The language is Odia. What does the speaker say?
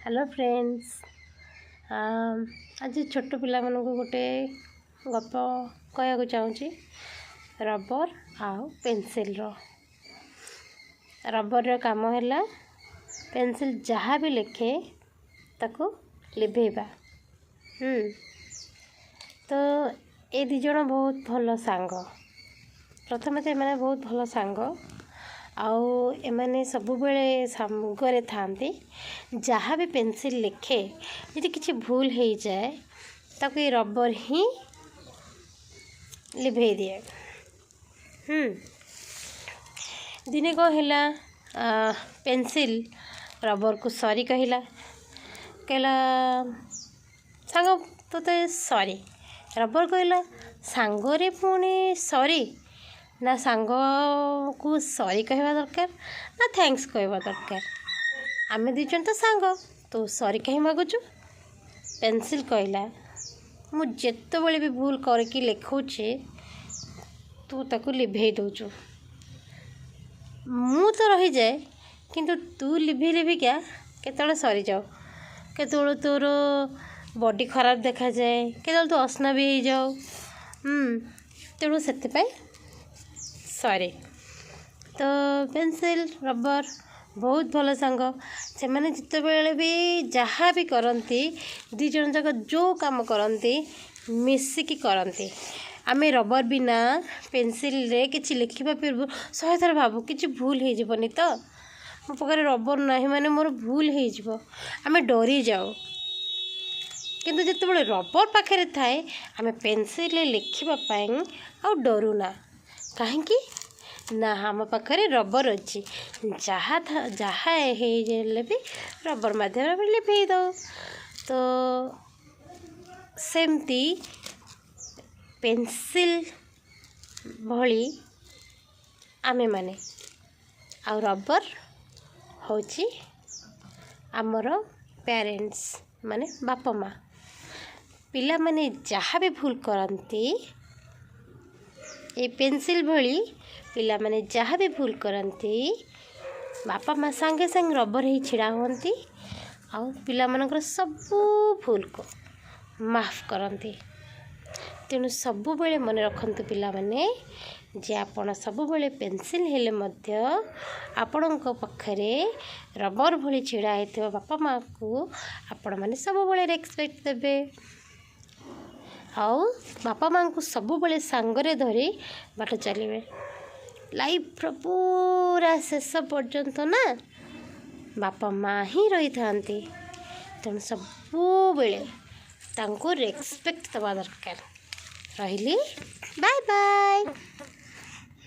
Hello friends, ଆଜି ଛୋଟ ପିଲାମାନଙ୍କୁ ଗୋଟେ ଗପ କହିବାକୁ ଚାହୁଁଛି ରବର ଆଉ ପେନସିଲ୍ର। ରବରର କାମ ହେଲା ପେନସିଲ୍ ଯାହା ବି ଲେଖେ ତାକୁ ଲିଭେଇବା। ତ ଏ ଦୁଇ ଜଣ ବହୁତ ଭଲ ସାଙ୍ଗ। ପ୍ରଥମେ ତ ଏମାନେ ବହୁତ ଭଲ ସାଙ୍ଗ ଆଉ ଏମାନେ ସବୁବେଳେ ସାଙ୍ଗରେ ଥାଆନ୍ତି। ଯାହା ବି ପେନସିଲ୍ ଲେଖେ, ଯଦି କିଛି ଭୁଲ ହେଇଯାଏ, ତାକୁ ଏ ରବର ହିଁ ଲିଭେଇ ଦିଏ। ଦିନେ କ'ଣ ହେଲା? ପେନସିଲ୍ ରବରକୁ ସରି କହିଲା। କହିଲା, "ସାଙ୍ଗ, ତୋତେ ସରି।" ରବର କହିଲା, "ସାଙ୍ଗରେ ପୁଣି ସରି? ନା ସାଙ୍ଗକୁ ସରି କହିବା ଦରକାର, ନା thanks କହିବା ଦରକାର? ଆମେ ଦୁଇ ଜଣ ତ ସାଙ୍ଗ, ତୁ ସରି କାହିଁ ମାଗୁଛୁ?" ପେନସିଲ୍ କହିଲା, "ମୁଁ ଯେତେବେଳେ ବି ଭୁଲ କରିକି ଲେଖୁଛି, ତୁ ତାକୁ ଲିଭେଇ ଦେଉଛୁ। ମୁଁ ତ ରହିଯାଏ, କିନ୍ତୁ ତୁ ଲିଭେଇ ଲିଭେଇକା କେତେବେଳେ ସରିଯାଉ। କେତେବେଳେ ତୋର ବଡ଼ି ଖରାପ ଦେଖାଯାଏ, କେତେବେଳେ ତୁ ଅସନା ବି ହେଇଯାଉ। ତେଣୁ ସେଥିପାଇଁ ସରି।" ତ ପେନସିଲ୍ ରବର ବହୁତ ଭଲ ସାଙ୍ଗ। ସେମାନେ ଯେତେବେଳେ ବି ଯାହା ବି କରନ୍ତି, ଦୁଇ ଜଣ ଯାକ ଯେଉଁ କାମ କରନ୍ତି, ମିଶିକି କରନ୍ତି। ଆମେ ରବର ବିନା ପେନସିଲ୍ରେ କିଛି ଲେଖିବା ପୂର୍ବରୁ 100 ଥର ଭାବୁ, କିଛି ଭୁଲ ହେଇଯିବନି ତ? ମୋ ପାଖରେ ରବର ନାହିଁ ମାନେ ମୋର ଭୁଲ ହେଇଯିବ। ଆମେ ଡରିଯାଉ। କିନ୍ତୁ ଯେତେବେଳେ ରବର ପାଖରେ ଥାଏ, ଆମେ ପେନସିଲ୍ରେ ଲେଖିବା ପାଇଁ ଆଉ ଡରୁନା। କାହିଁକି ନା ଆମ ପାଖରେ ରବର ଅଛି। ଯାହା ଯାହା ହେଇଗଲେ ବି ରବର ମାଧ୍ୟମରେ ଆମେ ଲିଭେଇ ଦେଉ। ତ ସେମିତି ପେନସିଲ୍ ଭଳି ଆମେମାନେ ଆଉ ରବର ହେଉଛି ଆମର ପ୍ୟାରେଣ୍ଟସ୍, ମାନେ ବାପା ମା'। ପିଲାମାନେ ଯାହା ବି ଭୁଲ କରନ୍ତି, ଏ ପେନସିଲ୍ ଭଳି ପିଲାମାନେ ଯାହା ବି ଭୁଲ କରନ୍ତି, ବାପା ମା' ସାଙ୍ଗେ ସାଙ୍ଗେ ରବର ହେଇ ଛିଡ଼ା ହୁଅନ୍ତି ଆଉ ପିଲାମାନଙ୍କର ସବୁ ଭୁଲକୁ ମାଫ କରନ୍ତି। ତେଣୁ ସବୁବେଳେ ମନେ ରଖନ୍ତୁ ପିଲାମାନେ, ଯେ ଆପଣ ସବୁବେଳେ ପେନସିଲ୍ ହେଲେ ମଧ୍ୟ ଆପଣଙ୍କ ପାଖରେ ରବର ଭଳି ଛିଡ଼ା ହେଇଥିବା ବାପା ମାଆକୁ ଆପଣମାନେ ସବୁବେଳେ ରେସପେକ୍ଟ ଦେବେ ଆଉ ବାପା ମାଆଙ୍କୁ ସବୁବେଳେ ସାଙ୍ଗରେ ଧରି ବାଟ ଚାଲିବେ। ଲାଇଫ୍ର ପୁରା ଶେଷ ପର୍ଯ୍ୟନ୍ତ ନା ବାପା ମା' ହିଁ ରହିଥାନ୍ତି। ତେଣୁ ସବୁବେଳେ ତାଙ୍କୁ ରେସପେକ୍ଟ ଦେବା ଦରକାର। ରହିଲି, ବାଏ ବାଏ।